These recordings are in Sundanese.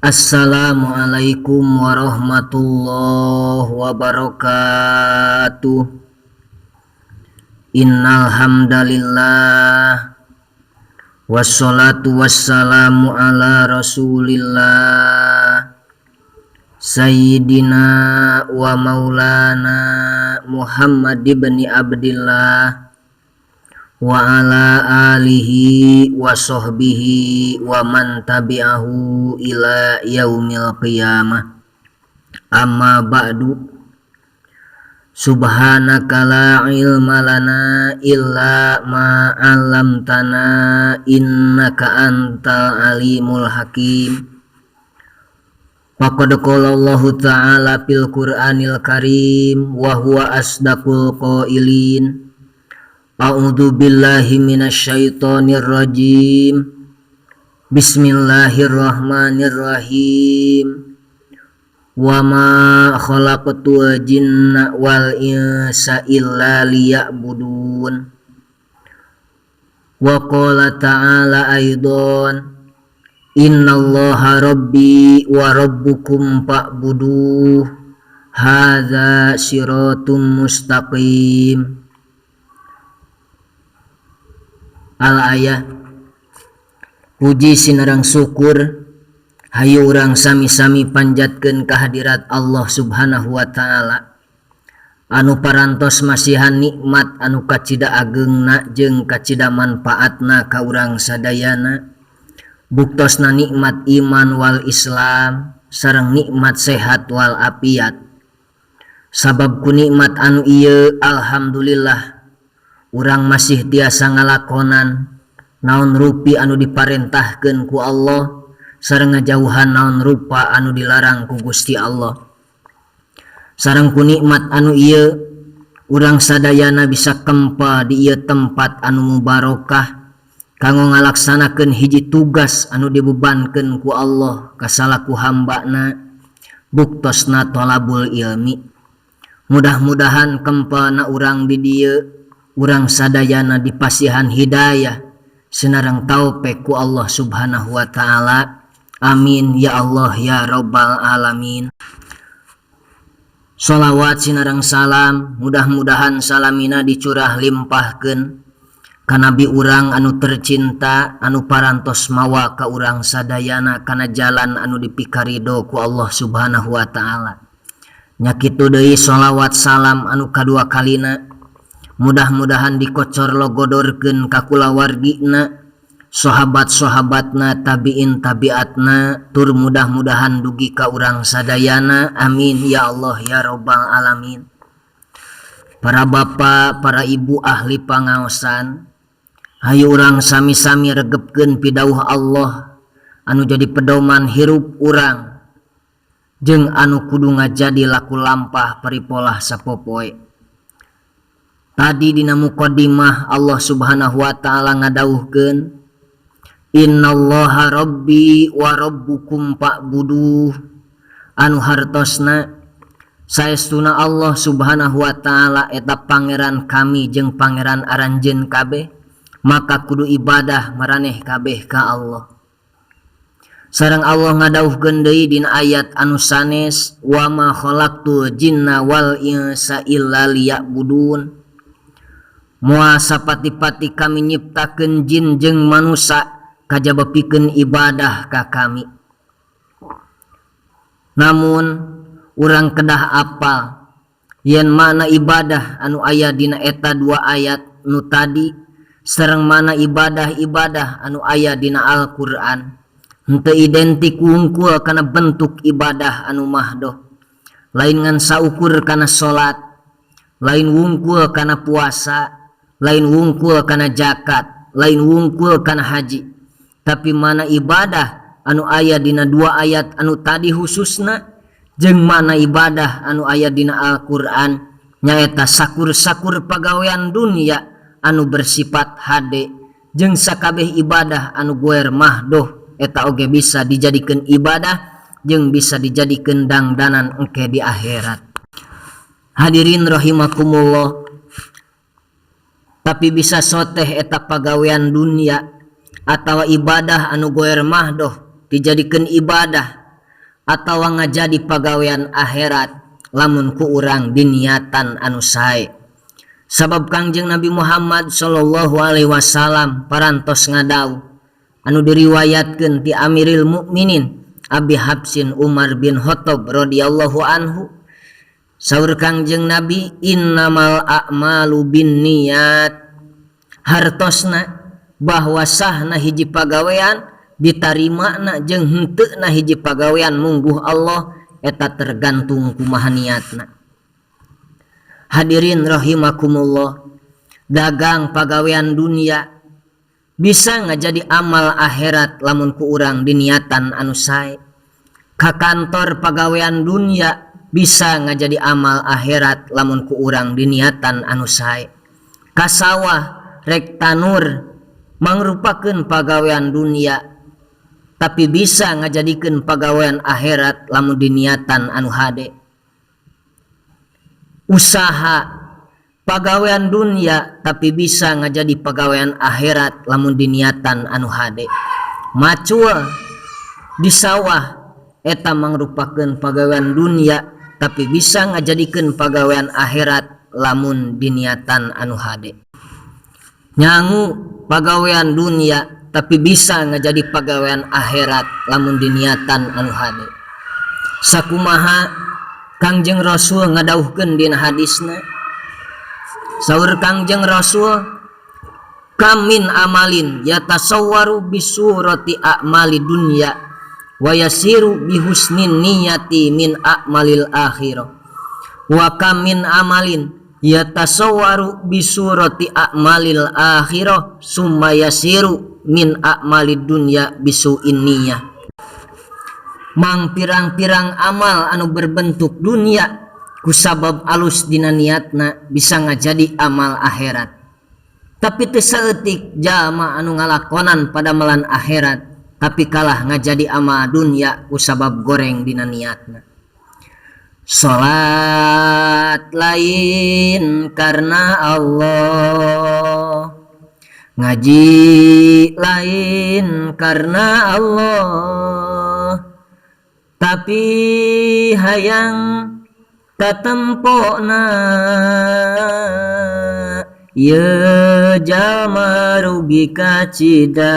Assalamualaikum warahmatullahi wabarakatuh. Innal hamdalillah wassalatu wassalamu ala Rasulillah sayyidina wa maulana Muhammad ibn Abdillah wa ala alihi wa sahbihi wa man tabi'ahu ila yaumil qiyamah. Amma ba'du. Subhanaka la ilma lana illa ma 'allamtana innaka antal alimul hakim. Faqad qala Allahu ta'ala fil Qur'anil Karim wa huwa asdaqul qailin. A'udzu billahi minasyaitonir rajim. Bismillahirrahmanirrahim. Wa ma khalaqtul jinna wal insa illa liya'budun. Wa qala ta'ala aidan innallaha rabbi wa rabbukum fa'buduh hadza siratum mustaqim. Al-ayah. Puji sinareng syukur hayu urang sami-sami panjatkeun kehadirat Allah Subhanahu wa taala anu parantos masihan nikmat anu kacida ageungna jeung kacida manfaatna ka urang sadayana, buktosna nikmat iman wal Islam sareng nikmat sehat wal afiat. Sabab ku nikmat anu ieu, alhamdulillah, urang masih tiasa ngalakonan naon rupi anu diparentahkeun ku Allah sareng ngajauhan naon rupa anu dilarang ku Gusti Allah. Sareng ku nikmat anu ieu, urang sadayana bisa kempa di ieu tempat anu mubarokah kanggo ngalaksanakeun hiji tugas anu dibebankeun ku Allah ka salaku hambana, buktosna tolabul ilmi. Mudah-mudahan kempana urang di dieu, urang sadayana dipasihan hidayah sinareng taufik ku Allah Subhanahu wa taala. Amin ya Allah ya robbal alamin. Sholawat sinareng salam mudah-mudahan salamina dicurah limpahkeun ka nabi urang anu tercinta anu parantos mawa ka urang sadayana kana jalan anu dipikarido ku Allah Subhanahu wa taala. Nya kitu deui, sholawat salam anu kadua kalina mudah-mudahan dikocor logodorkeun ka kulawargina, sahabat-sahabatna, tabiin tabiatna, tur mudah-mudahan dugi ka urang sadayana. Amin ya Allah ya robbal alamin. Para bapak, para ibu ahli pangaosan, hayu urang sami-sami regepkeun pidauh Allah anu jadi pedoman hirup urang jeung anu kudu ngajadi laku lampah paripolah sapopoe. Tadi dina muqaddimah Allah Subhanahu wa taala ngadawuhkeun innallaha rabbi wa rabbukum fa'buduh, anu hartosna saestuna Allah Subhanahu wa taala eta pangeran kami jeung pangeran aranjeun kabeh, maka kudu ibadah maraneh kabeh ka Allah. Sareng Allah ngadawuhkeun deui dina ayat anu sanes wa ma khalaqtul jinna wal insa illa liya'budun, moal sapati-pati kami nyiptakeun jin jeung manusa kajaba pikeun ibadah ka kami. Namun urang kedah apal yen mana ibadah anu aya dina eta dua ayat nu tadi sareng mana ibadah-ibadah anu aya dina Al-Qur'an henteu identik wungkul kana bentuk ibadah anu mahdoh. Lain ngan saukur kana salat, lain wungkul kana puasa, lain wungkul kana zakat, lain wungkul kana haji, tapi mana ibadah anu aya dina dua ayat anu tadi khususna jeung mana ibadah anu aya dina Al-Qur'an, nyaeta sakur-sakur pagawean dunia anu bersifat hade jeung sakabeh ibadah anu goer mahdoh eta oge bisa dijadikeun ibadah jeung bisa dijadikeun dangdanan engke di akhirat. Hadirin rahimakumullah, tapi bisa soteh eta pagawean dunia atau ibadah anu goer mahdoh dijadikeun ibadah. atawa ngajadi pagawean akhirat lamun ku urang diniatan anu sae. Sabab Kangjeng Nabi Muhammad sallallahu alaihi wasallam parantos ngadawuh anu diriwayatkeun ti Amiril Mukminin Abi Habsin Umar bin Khattab radhiyallahu anhu, saur Kangjeng Nabi, innamal a'malu binniyat, hartosna bahwa sahna hiji pagawean, ditarimana jeung henteuna hiji pagawean mungguh Allah eta tergantung kumaha niatna. Hadirin rahimakumullah, dagang pagawean dunia bisa ngajadi amal akhirat lamun ku urang diniatan anu sae. Ka kantor pagawean dunia bisa ngajadi amal akhirat lamun ku urang diniatan anu sae. Ka sawah rek tanur mangrupakeun pagawean dunia, tapi bisa ngajadikeun pagawean akhirat lamun diniatan anu hade. Usaha pagawean dunia, tapi bisa ngajadi pagawean akhirat lamun diniatan anu hade. Macul di sawah eta mangrupakeun pagawean dunia, tapi bisa ngajadikeun pagawean akhirat lamun diniatan anu hade. Nyangu pagawean dunia, tapi bisa ngajadi pagawean akhirat lamun diniatan anu hade. Sakumaha Kangjeng Rasul ngadawuhkeun dina hadisna, saur Kangjeng Rasul, kam min amalin yatasawwaru bisurati a'mali dunya wa yasiru bihusnin niyati min a'malil akhirah, wa kam min amalin yatasawwaru bisurati a'malil akhirah summa yasiru min a'malid dunya bisu'in niyah. Mang pirang-pirang amal anu berbentuk dunia kusabab alus dina niatna bisa ngajadi amal akhirat, tapi teu saeutik jalma anu ngalakonan padamelan akhirat tapi kalah ngajadi amal dunia kusabab goreng dina niatna. Salat lain karena Allah, ngaji lain karena Allah, tapi hayang katempona, ye jalma rugi kacida.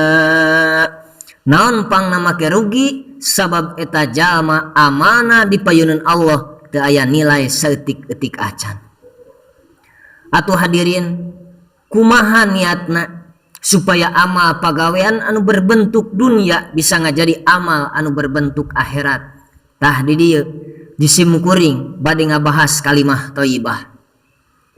Naon pangna make rugi? Sabab eta jalma amanah di payunan Allah teu aya nilai saeutik-eutik acan. Atuh hadirin, kumaha niatna supaya amal pagawean anu berbentuk dunia bisa ngajadi amal anu berbentuk akhirat? Tah, di dieu jisim kuring bade ngabahas kalimah thayyibah.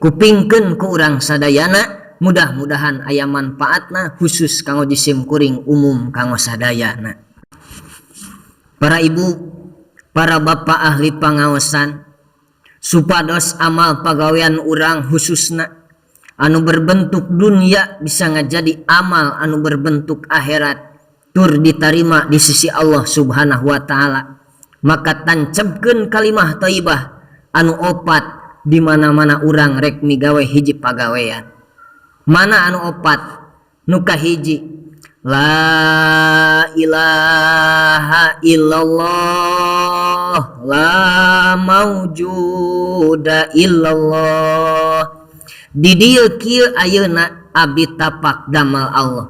Kupingkeun ku urang sadayana, mudah-mudahan aya manfaatna, khusus kanggo jisim kuring, umum kanggo sadayana. Para ibu, para bapak ahli pangaosan, supados amal pagawean urang khususna anu berbentuk dunia bisa ngajadi amal anu berbentuk akhirat tur ditarima di sisi Allah Subhanahu wa taala, maka tancapkeun kalimah thayyibah anu opat di mana-mana urang rek migawe hiji pagawean. Mana anu opat? Nu kahiji, la ilaha illallah, la maujuda illallah. Di dieu kieu ayeuna abdi tapak damal Allah.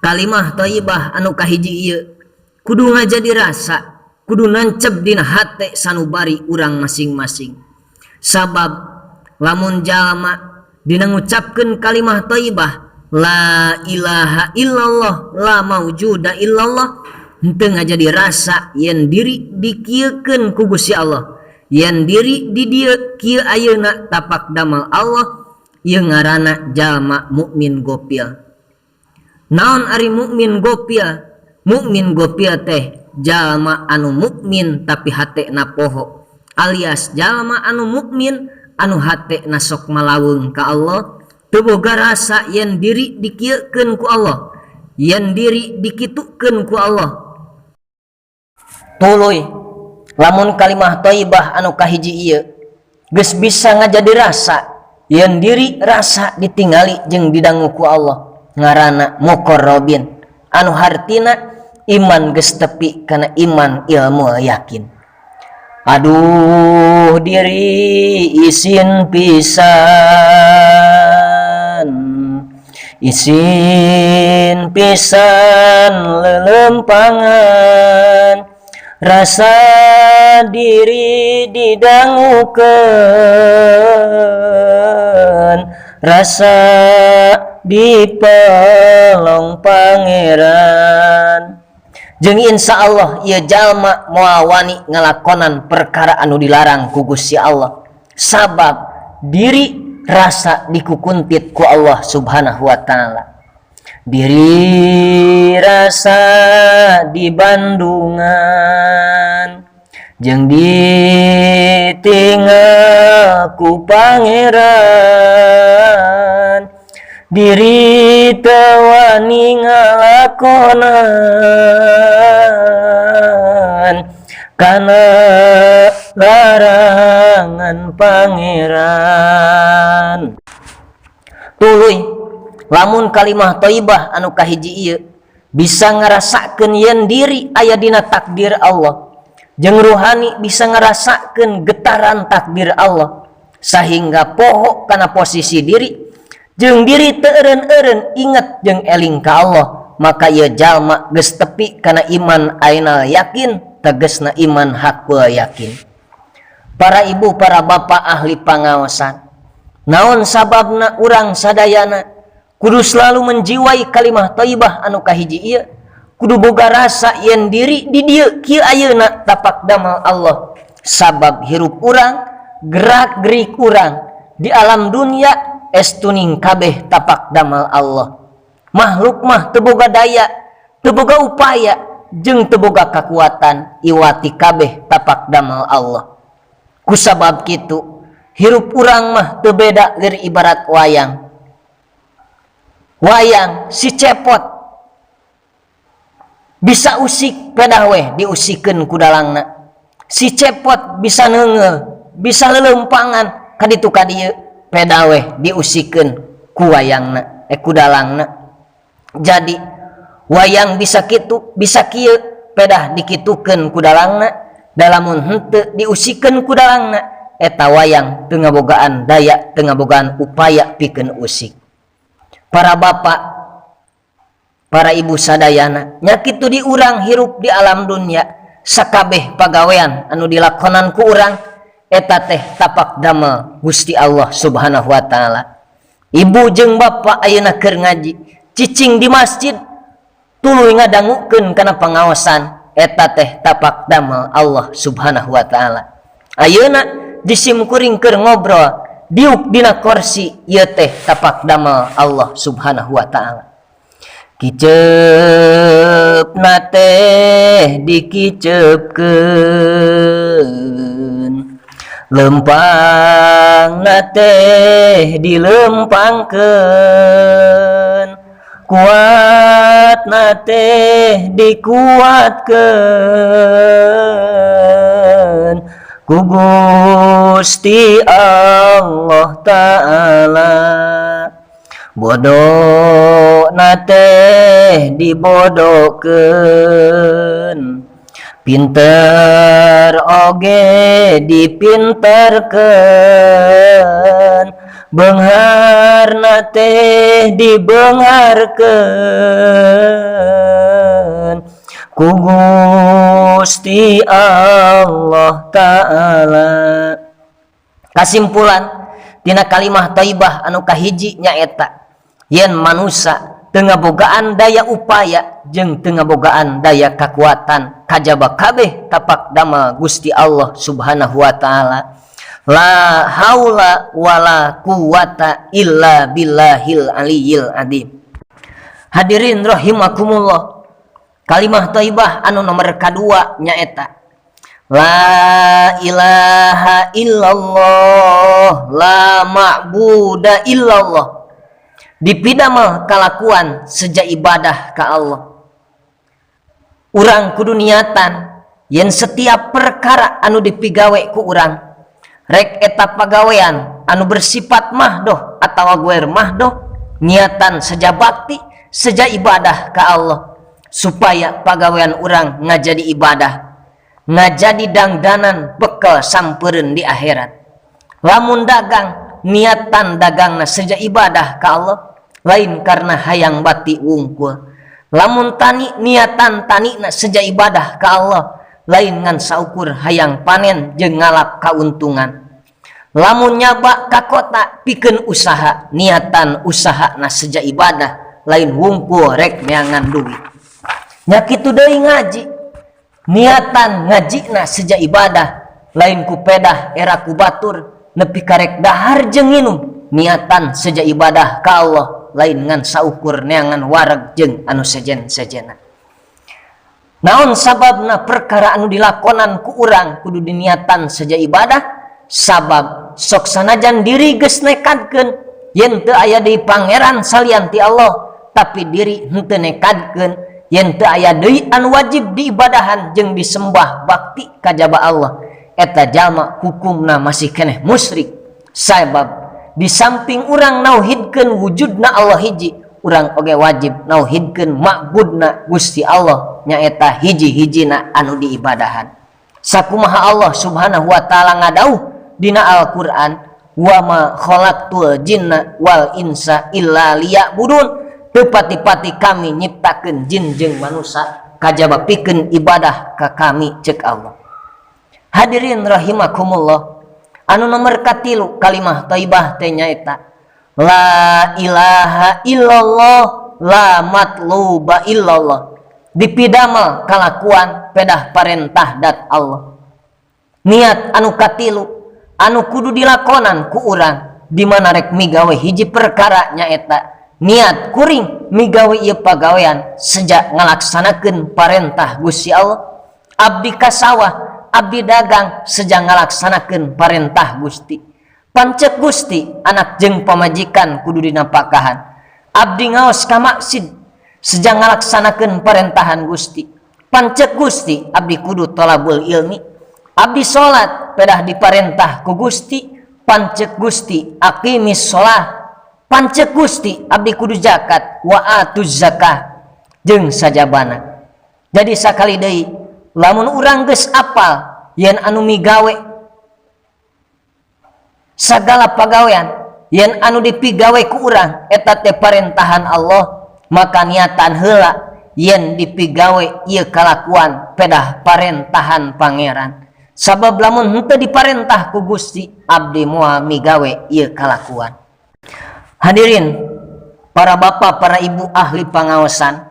Kalimah thayyibah anu kahiji ieu kudu ngajadi rasa, kudu nancep dina hate sanubari urang masing-masing. Sabab lamun jalma dina ngucapkeun kalimah thayyibah la ilaha illallah, la maujuda illallah, henteu ngajadi rasa yen diri dikieukeun ku Gusti Allah, yen diri di dieu kieu ayeuna tapak damal Allah, ieu ngaranna jalma mukmin gopil. Naon ari mukmin gopil? Mukmin gopil teh jalma anu mukmin tapi hatena poho, alias jalma anu mukmin anu hatena sok malaweung ka Allah, teu boga rasa yen diri dikieukeun ku Allah, yen diri dikitukeun ku Allah. Tuluy lamun kalimah thayyibah anu kahiji ieu geus bisa ngajadi rasa yen diri rasa ditingali jeung didangu ku Allah, ngaranna muqarrabin, anu hartina Iman geus tepi kana iman ilmu yakin. Aduh diri isin pisan, isin pisan lelempangan, rasa diri didangukeun, rasa dipelong Pangeran. Jeung insya Allah ieu jalma moal wani ngalakonan perkara anu dilarang ku Gusti Allah, sabab diri rasa dikukuntit ku Allah Subhanahu wa Ta'ala. Diri rasa di Bandungan jeung ditinggal ku Pangeran, diri teu wani ngalakonan kana larangan Pangeran. Tuluy lamun kalimah thayyibah anu kahiji ieu bisa ngarasakeun yen diri aya dina takdir Allah, jeung ruhani bisa ngarasakeun getaran takdir Allah, sahingga poho kana posisi diri jeung diri teu eureun-eureun inget jeung eling ka Allah, maka ieu jalma geus tepi kana iman ainal yakin, tegasna iman hakul yakin. Para ibu, para bapak ahli pangaosan, naon sababna urang sadayana kudu selalu menjiwai kalimah thayyibah anu kahiji ieu? Kudu boga rasa yen diri di dieu kieu ayeuna tapak damel Allah, sabab hirup urang, gerak gerik urang di alam dunia estuning kabeh tapak damel Allah. Makhluk mah teu boga daya, teu boga upaya, jeung teu boga kakuatan, iwati kabeh tapak damel Allah. Kusabab kitu hirup urang mah teu beda lir ibarat wayang. Wayang si cepot bisa usik, pedah weh diusikeun ku dalangna. Si cepot bisa neunggeul, bisa lelempangan kaditu kadieu, pedah weh diusikeun ku wayangna, ku dalangna. Jadi wayang bisa kitu, bisa kieu, pedah dikitukeun ku dalangna. Dalamun henteu diusikeun ku dalangna, eta wayang teu ngabogaan daya, teu ngabogaan upaya pikeun usik. Para bapak, para ibu sadayana, nya kitu di urang hirup di alam dunia, sakabeh pagawean anu dilakonan ku urang eta teh tapak damel Gusti Allah Subhanahu wa Ta'ala. Ibu jeung bapak ayeuna keur ngaji, cicing di masjid, tuluy ngadangukeun kana pangaosan, eta teh tapak damel Allah Subhanahu wa Ta'ala. Ayeuna jisim kuring keur ngobrol diuk dina kursi, ieu teh tapak damel Allah Subhanahu wa Ta'ala. Kiceupna teh dikiceupkeun, lempangna teh dilempangkeun, kuatna teh dikuatkeun ku Gusti Allah Ta'ala. Bodona teh dibodokeun, pinter oge dipinterkeun, beungharna teh dibeungharkeun ku Gusti Allah Ta'ala. Kasimpulan tina kalimah thayyibah anu kahiji nyaeta yen manusa teu ngabogaan daya upaya jeung teu ngabogaan daya kakuatan kajaba kabeh tapak damel Gusti Allah Subhanahu wa Ta'ala. La haula wala quwata illa billahil aliyil azim. Hadirin rahimakumullah, kalimah thayyibah anu nomor kadua nyaeta la ilaha illallah la ma'buda illallah. Dipidamel kalakuan seja ibadah ka Allah. Urang kudu niatan yen setiap perkara anu dipigawe ku urang, rek eta pagawean anu bersifat mahdoh atawa guer mahdoh, niatan seja bakti, seja ibadah ka Allah. Supaya pagawean urang ngajadi ibadah, ngajadi dangdanan bekal sampereun di akhirat. Lamun dagang, niatan dagangna seja ibadah ka Allah, lain karena hayang bati wungkul. Lamun tani, niatan tanina seja ibadah ka Allah, lain ngan saukur hayang panen jeung ngalap kauntungan. Lamun nyaba ka kota pikeun usaha, niatan usahana seja ibadah, lain wungkul rek neangan duit. Nya kitu deui ngaji, niatan ngajina seja ibadah, lain ku pedah era ku batur nepi karek dahar jeung nginum, niatan seja ibadah ka Allah, lain ngan saukur neangan wareg jeung anu sejen-sejena. Naon sababna perkara anu dilakonan ku urang kudu diniatan seja ibadah? Sabab sok sanajan diri geus nekadkeun yen teu aya deui pangeran salian ti Allah, tapi diri henteu nekadkeun yen teu aya deui anu wajib diibadahan jeung disembah bakti kajaba Allah, eta jalma hukumna masih keneh musyrik. Sabab di samping urang nauhidkeun wujudna Allah hiji, urang oge wajib nauhidkeun ma'budna Gusti Allah nyaeta hiji-hijina anu diibadahan. Sakumaha Allah Subhanahu wa taala ngadauh dina Al-Qur'an, wa ma khalaqtul jinna wal insa illa liya'budun. Teu pati-pati kami nyiptakeun jin jeung manusia kajaba pikeun ibadah ka kami, cek Allah. Hadirin rahimakumullah, anu nomor katilu kalimah thayyibah teh nyaeta la ilaha illallah la matluba illallah, dipidamel kalakuan pedah parentah dat Allah. Niat anu katilu anu kudu dilakonan ku urang di mana rek migawe hiji perkara nyaeta niat kuring migawe ieu pagawean sejak ngalaksanakeun parentah Gusti Allah. Abdi ka sawah, abdi dagang sejak ngalaksanakeun parentah Gusti. Pancek Gusti anak jeung pamajikan kudu dinapakahan. Abdi ngaos ka maksiat sejak ngalaksanakeun parentahan Gusti. Pancek Gusti abdi kudu tolabul ilmi. Abdi salat pedah diparentah ku Gusti. Pancek Gusti aqimis shalah. Pancek Gusti abdi kudu zakat wa atuz zakah jeung sajabana. Jadi sakali deui lamun urang geus apal yen anu migawe sagala pagawean yen anu dipigawe ku urang eta teh parentahan Allah, maka niatan heula yen dipigawe ieu kalakuan pedah parentahan pangeran. Sabab lamun henteu diparentah ku Gusti, abdi moal migawe ieu kalakuan. Hadirin para bapak, para ibu ahli pangaosan,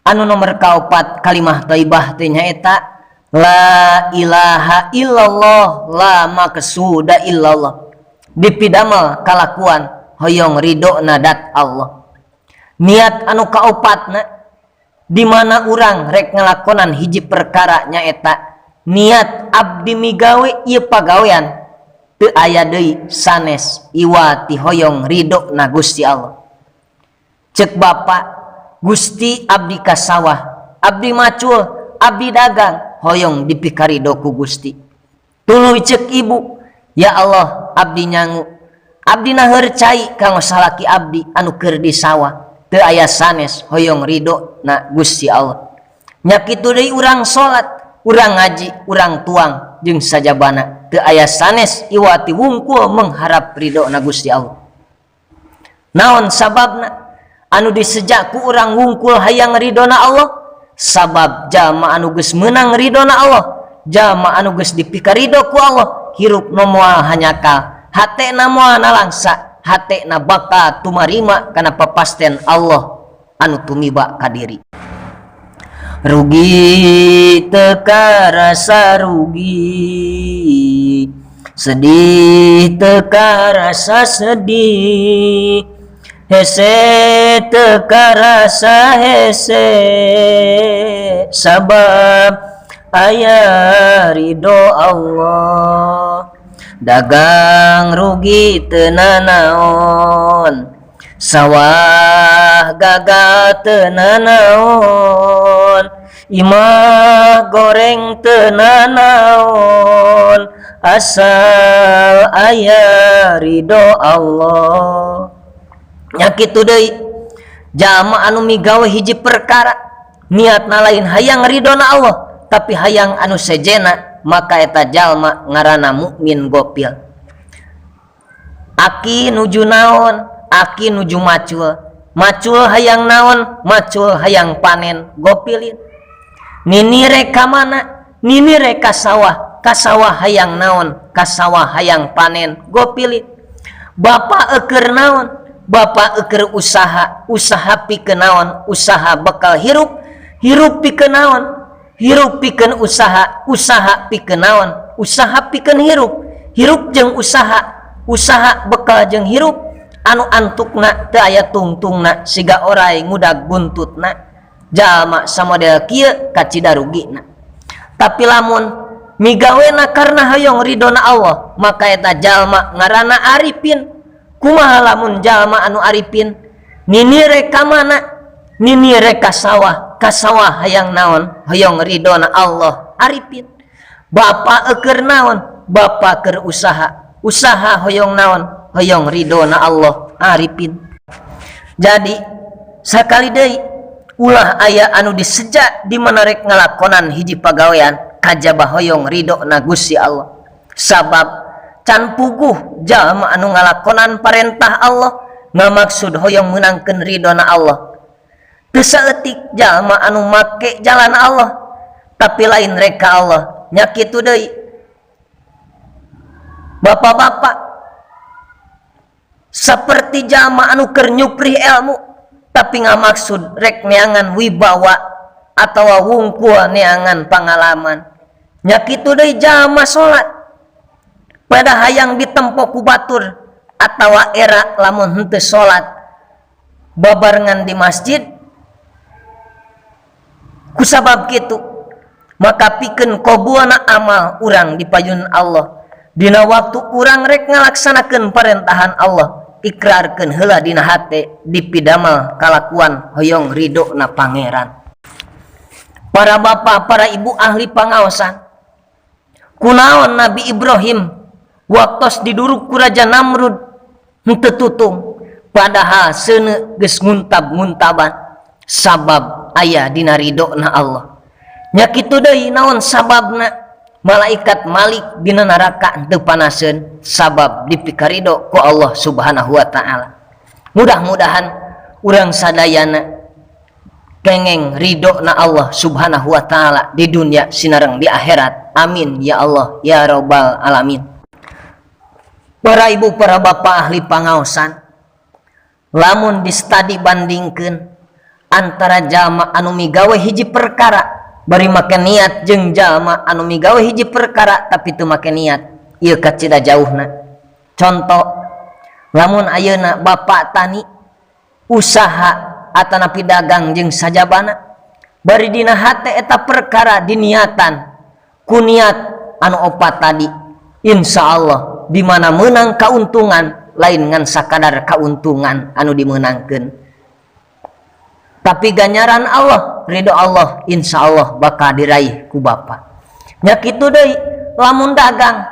anu nomor kaopat kalimah thayyibah teh nyaeta la ilaha illallah la maqsuda illallah, dipidamel kalakuan hoyong ridho dat Allah. Niat anu kaopatna di mana urang rek ngalakonan hiji perkara nyaeta niat abdi migawe ieu pagawean teu aya deui sanes iwati hoyong ridho na Gusti Allah. Cek bapak, Gusti abdi ka sawah, abdi macul, abdi dagang hoyong dipikarido ku Gusti. Tuluy cek ibu, ya Allah abdi nyangu, abdi naheur cai kanggo salaki abdi anu keur di sawah, teu aya sanes hoyong ridho na Gusti Allah. Nya kitu deui urang salat, urang ngaji, urang tuang jeung sajabana, teu aya sanes iwati wungkul mengharap ridho na Gusti Allah. Naon sababna anu disejak ku urang wungkul hayang ridho na Allah? Sabab jalma anu geus meunang ridho na Allah, jalma anu geus dipikarido ku Allah, hirup nu moal hanyakal, hatena moal nalangsa, hatena bakal tumarima kana papasten Allah anu tumiba ka diri. Rugi teu karasa rugi, sedih teu karasa sedih, hese teu karasa hese, sabab aya ridho Allah. Dagang rugi teu nanaon, sawah gagal teu nanaon, imah goreng teu nanaon, asal aya ridho Allah. Nya kitu deui jalma anu migawe hiji perkara Niatna lain hayang ridona Allah, tapi hayang anu sejena, maka eta jalma ngaranna mukmin gopil. Aki nuju naon? Aki nuju macul. Macul hayang naon? Macul hayang panen. Gopilin. Ninire ka mana? Ninire ka sawah. Ka sawah hayang naon? Ka sawah hayang panen. Gopilin. Bapak eker naon? Bapak eker usaha. Usaha pikeun naon? Usaha bekal hirup. Hirup pikeun naon? Hirup pikeun usaha. Usaha pikeun naon? Usaha pikeun hirup. Hirup jeung usaha. Usaha bekal jeung hirup anu antukna teu aya tungtungna siga orai ngudag buntutna. Jalma samodel kieu kacida rugina. Tapi lamun migawena karena hoyong ridona Allah, maka eta jalma ngaranna arifin. Kumaha lamun jalma anu arifin ninire ka mana? Ninire ka sawah. Ka sawah hayang naon? Hoyong ridona Allah. Arifin. Bapak eker naon? Bapak keur usaha. Usaha hoyong naon? Hoyong ridona Allah. Arifin. Jadi sakali deui ulah aya anu diseja di mana rek ngalakonan hiji pagawean kajaba hoyong ridona Gusti Allah. Sabab can puguh jalma anu ngalakonan parentah Allah ngamaksud hoyong meunangkeun ridona Allah. Teu saeutik jalma anu make jalan Allah tapi lain rek ka Allah. Nya kitu deui bapak-bapak seperti jalma anu keur nyuprih ilmu tapi ngamaksud rek neangan wibawa atawa wungkul neangan pangalaman. Nya kitu deui jalma salat pada hayang ditempo ku batur atawa era lamun henteu salat babarengan di masjid. Kusabab kitu maka pikeun qabulna amal urang di payun Allah, dina waktu urang rek ngalaksanakeun parentahan Allah, ikrarkeun heula dina hate dipidamel kalakuan hoyong ridho na Pangeran. Para bapak, para ibu ahli pangaosan, kunaon Nabi Ibrahim waktos diduruk ku Raja Namrud henteu tutung, padahal seuneu geus nguntab-nguntaban? Sabab aya dina ridho na Allah. Nya kitu deui, naon sababna malaikat Malik dina neraka henteu panaseun? Sabab dipikarido ku Allah Subhanahu wa Ta'ala. Mudah-mudahan urang sadayana kengeng ridho na Allah Subhanahu wa Ta'ala di dunia sinareng di akhirat. Amin ya Allah ya Robbal alamin. Para ibu, para bapak ahli pangaosan, lamun di studi bandingkeun antara jalma anu migawe hiji perkara bari make niat jeung jalma anu migawe hiji perkara tapi teu make niat, ieu kacida jauhna. Contoh, lamun ayeuna bapak tani usaha atanapi dagang jeung sajabana, bari dina hate eta perkara diniatan ku niat anu opat tadi, insya Allah di mana menang keuntungan lain ngan sakadar keuntungan anu dimenangkeun, tapi ganjaran Allah, ridho Allah, insya Allah bakal diraih ku bapak. Nya kitu deui lamun dagang,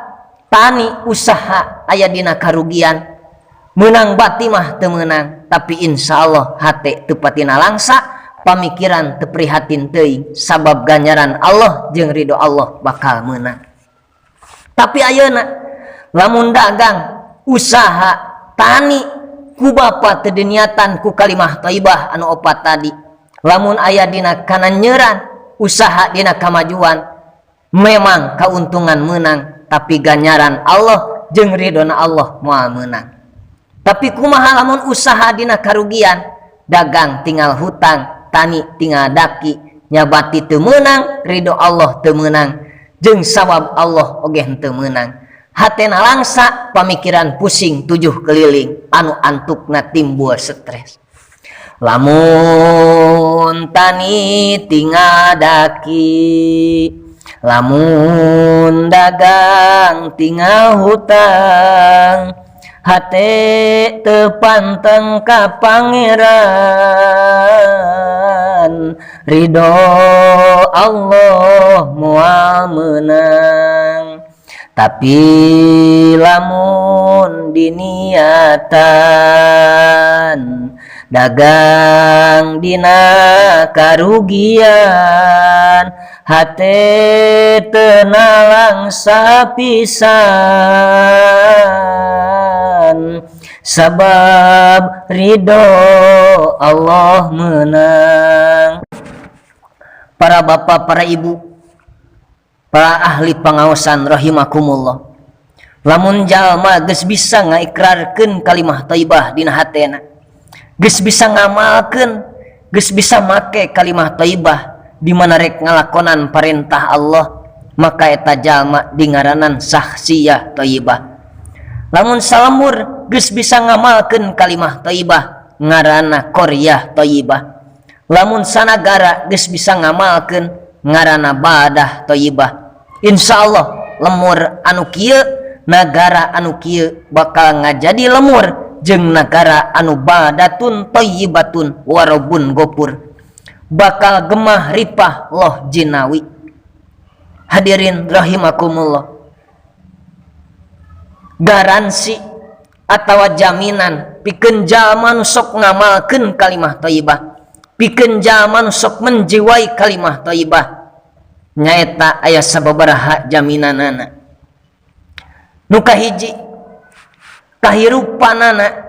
tani, usaha aya dina karugian, menang bati mah teu meunang, tapi insya Allah hate teu patina langsa, pamikiran teu prihatin teuing, sabab ganjaran Allah jeung ridho Allah bakal menang. Tapi ayeuna lamun dagang, usaha, tani ku bapa teu diniatan ku kalimah thayyibah anu opat tadi, lamun aya dina kananyeran, usaha dina kamajuan, memang keuntungan menang, tapi ganjaran Allah jeung ridhona Allah moal menang. Tapi kumaha lamun usaha dina karugian, dagang tinggal hutang, tani tinggal daki, nyabati teu meunang, ridho Allah teu meunang, jeung sawab Allah oge henteu meunang. Hatena langsa, pamikiran pusing tujuh keliling, anu antukna timbul stres. Lamun tani tinggal daki, lamun dagang tinggal hutang, hate teu panteng ka Pangeran, ridho Allah moal meunang. Tapi lamun diniatan Dagang dina karugian, hate teu nalangsa pisan, sabab ridho Allah menang. Para bapak, para ibu, para ahli pangaosan rahimakumullah, lamun jalma geus bisa ngaikrarkeun kalimah thayyibah dina hatena, geus bisa ngamalkeun, geus bisa make kalimah thayyibah di mana rek ngalakonan perintah Allah, maka eta jalma dingaranan syakhsiyah thayyibah. Lamun salembur geus bisa ngamalkeun kalimah thayyibah, ngaranna qaryah thayyibah. Lamun sanagara geus bisa ngamalkeun, ngaranna baldah thayyibah. Insyaallah lemur anu kieu, nagara anu kieu bakal ngajadi lemur jeung nagara anu baldatun thayyibatun warabbun ghafur, bakal gemah ripah loh jinawi. Hadirin rahimakumullah, garansi atau jaminan pikeun jalma nu sok ngamalkeun kalimah thayyibah, pikeun jalma nu sok menjiwai kalimah thayyibah, nyaeta aya sababaraha jaminanana. Nu kahiji, kahirupanana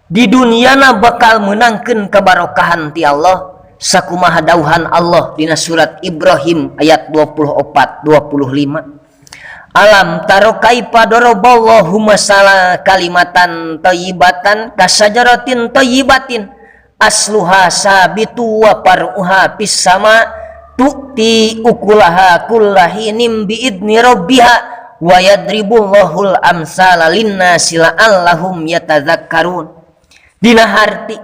di duniana bakal menangkeun kebarokahan ti Allah, sakumaha dauhan Allah dina surat Ibrahim ayat 24 25: "Alam taro kaifa daraballahu masala kalimatan thayyibatan kasajaratin thayyibatin asluha sabitu wa far'uha fis sama tu'ti ukulaha kullahinin biidni rabbiha wa yadribullahul amsala linnasi la'allahum yatadzakkarun." Dina harti,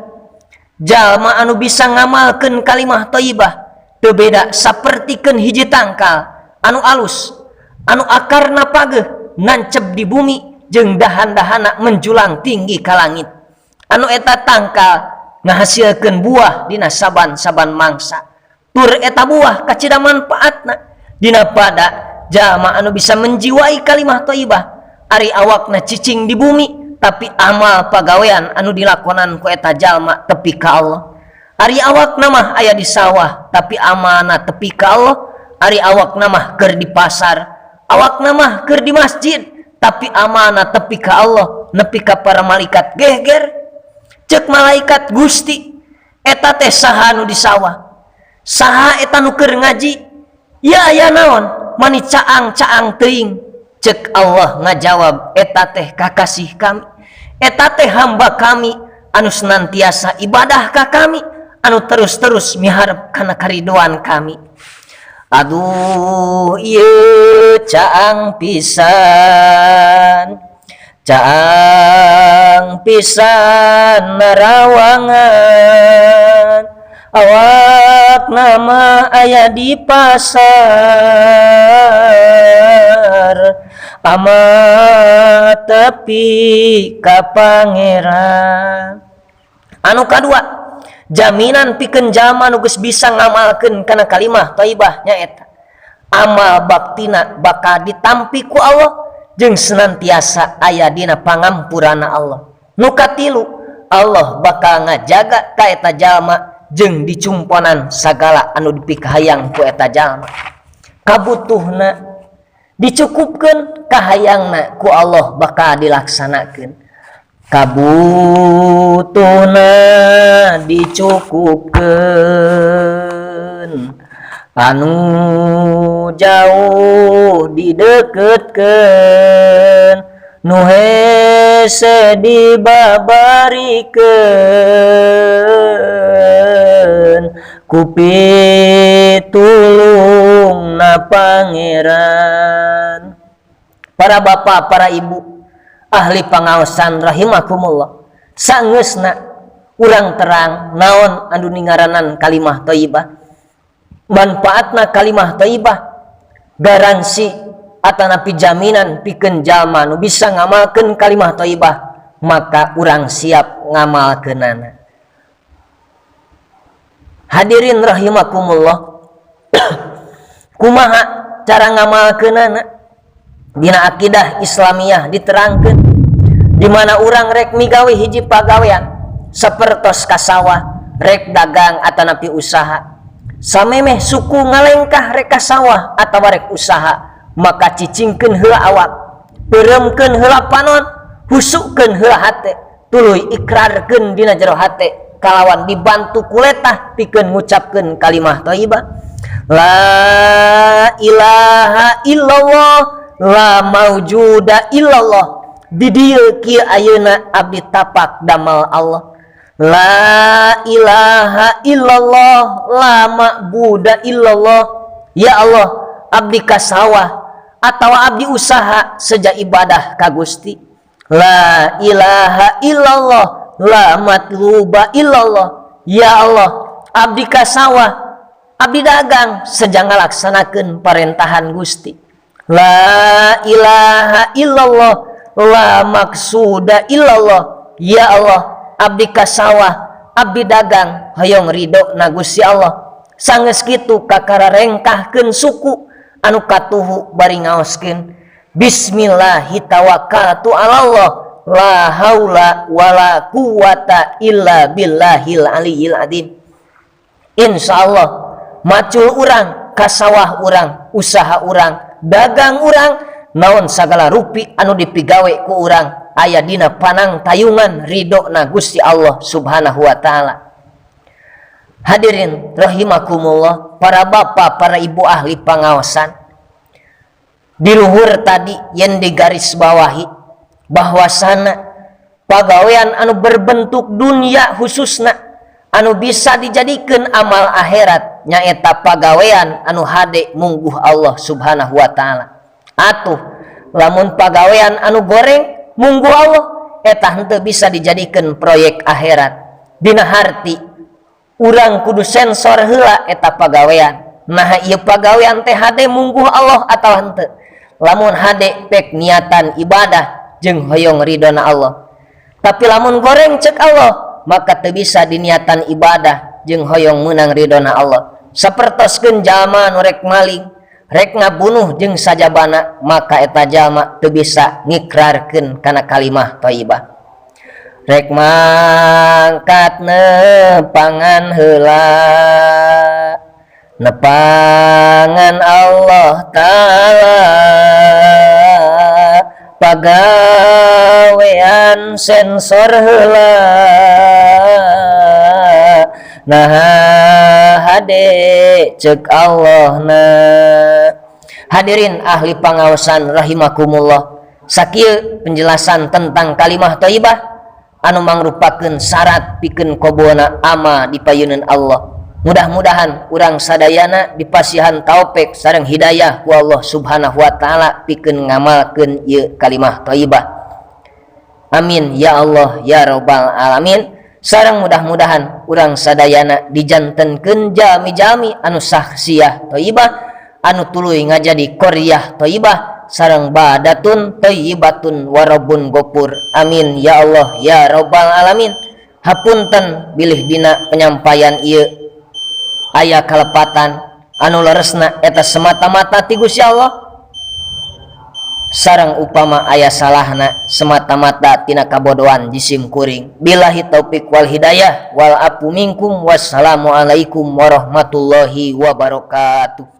jalma anu bisa ngamalkeun kalimah thayyibah teu beda sapertikeun hiji tangkal anu alus, anu akarna pageuh nancep di bumi jeung dahan-dahana menjulang tinggi ka langit, anu eta tangkal ngahasilkeun buah dina saban-saban mangsa, tur eta buah kacida manfaatna. Dina pada jalma anu bisa menjiwai kalimah thayyibah, ari awakna cicing di bumi tapi amal pagawean anu dilakonan ku eta jalma tepi ka Allah. Ari awakna mah aya di sawah tapi amalna tepi ka Allah. Ari awakna mah keur di pasar, awakna mah keur di masjid, tapi amalna tepi ka Allah, nepi ka para malaikat geger. Cek malaikat, "Gusti, eta teh saha nu di sawah? Saha eta nu keur ngaji? Ya aya naon mani caang-caang teuing?" Cek Allah ngajawab, "Eta teh kakasih kami, eta teh hamba kami anu senantiasa ibadah ka kami, anu terus-terus miharep kana karidoan kami." Aduh, ieu caang pisan, caang pisan narawangan, awakna mah aya di pasar, amal tepi ka Pangeran. Anu kadua, jaminan pikeun jalma nu geus bisa ngamalkeun kana kalimah thayyibah nyaeta amal baktina bakal ditampi ku Allah jeung senantiasa aya dina pangampurana Allah. Nu katilu, Allah bakal ngajaga ka eta jalma jeung dicumponan sagala anu dipikahayang ku eta jalma, kabutuhna dicukupkeun, kahayangna ku Allah bakal dilaksanakeun. Kabutuhna dicukupkeun, anu jauh dideketkeun, nu hese dibabarikeun ku pitulungna Pangeran. Para bapak, para ibu, ahli pangaosan rahimakumullah, sangeusna urang terang naon anu dingaranan kalimah thayyibah, manfaatna kalimah thayyibah, garansi atanapi jaminan pikeun jalma nu bisa ngamalkeun kalimah thayyibah, maka urang siap ngamalkeunana. Hadirin rahimakumullah, kumaha cara ngamalkeunana? Dina akidah Islamiyah diterangkeun, di mana urang rek migawe hiji pagawean. Sapertos ka sawah rek dagang atanapi usaha, samemeh suku ngalengkah rek ka sawah atawa rek usaha, maka cicingkeun heula awak, peureumkeun heula panon, husukkeun heula hate, tuluy ikrarkeun dina jero hate kalawan dibantu ku letah pikeun ngucapkeun kalimah thayyibah, la ilaha illallah, la maujuda illallah. Di dieu kieu ayeuna abdi tapak damel Allah. La ilaha illallah, la ma'buda illallah. Ya Allah, abdi ka sawah atau abdi usaha seja ibadah ka Gusti. La ilaha illallah, la matluba illallah. Ya Allah, abdi ka sawah, abdi dagang seja ngalaksanakeun parentahan Gusti. La ilaha illallah, la maksuda illallah. Ya Allah, abdi ka sawah, abdi dagang hoyong ridho na Gusti Allah. Sanggeus kitu kakara rengkahkeun suku anu katuhu bari ngaoskeun, bismillahi tawakkaltu alallah, la haula wala quwata illa billahil aliyil adzim. Insyaallah macul urang ka sawah urang, usaha urang, dagang urang, naon sagala rupi anu dipigawe ku urang aya dina panang tayungan ridho na Gusti Allah Subhanahu wa Ta'ala. Hadirin rahimakumullah, para bapak, para ibu ahli pangaosan, di luhur tadi yang digaris bawahi bahwasana pagawean anu berbentuk dunia khususna anu bisa dijadikan amal akhirat nyaeta pagawean anu hade mungguh Allah Subhanahu wa Ta'ala. Atuh lamun pagawean anu goreng mungguh Allah, eta henteu bisa dijadikan proyek akhirat. Dina harti urang kudu sensor heula eta pagawean. Nah, ieu pagawean teh hade mungguh Allah atau henteu? Lamun hade, pek niatan ibadah jeung hoyong ridona Allah. Tapi lamun goreng cek Allah, maka teu bisa diniatan ibadah jeung hoyong menang ridona Allah. Sapertoskeun jalma nu rek maling, rek ngabunuh jeung sajabana, maka eta jalma teu bisa ngikrarkeun kana kalimah thayyibah. Rek mangkat nepangan heula, nepangan Allah Ta'ala. Pagawean sensor heula, nah hade cek Allah na. Hadirin ahli pangaosan rahimakumullah, sakieu penjelasan tentang kalimah thayyibah anu mangrupakeun syarat pikeun kobona ama di payuneun Allah. Mudah-mudahan urang sadayana dipasihan taufik sareng hidayah ku Allah Subhanahu wa Taala pikeun ngamalkeun ieu kalimah thayyibah. Amin ya Allah ya Robbal alamin. Sareng mudah-mudahan urang sadayana dijantenkeun jalmi-jalmi anu sahsiah thayyibah anu tuluy ngajadi qaryah thayyibah sareng baldatun thayyibatun warabun gofur. Amin ya Allah ya Robbal alamin. Hapunten bilih dina penyampaian ieu aya kalepatan anu leresna eta semata-mata ti Gusti Allah, sareng upama aya salahna semata-mata tina kabodohan jisim kuring. Billahi taufik wal hidayah wal afu minkum. Wassalamualaikum warahmatullahi wabarakatuh.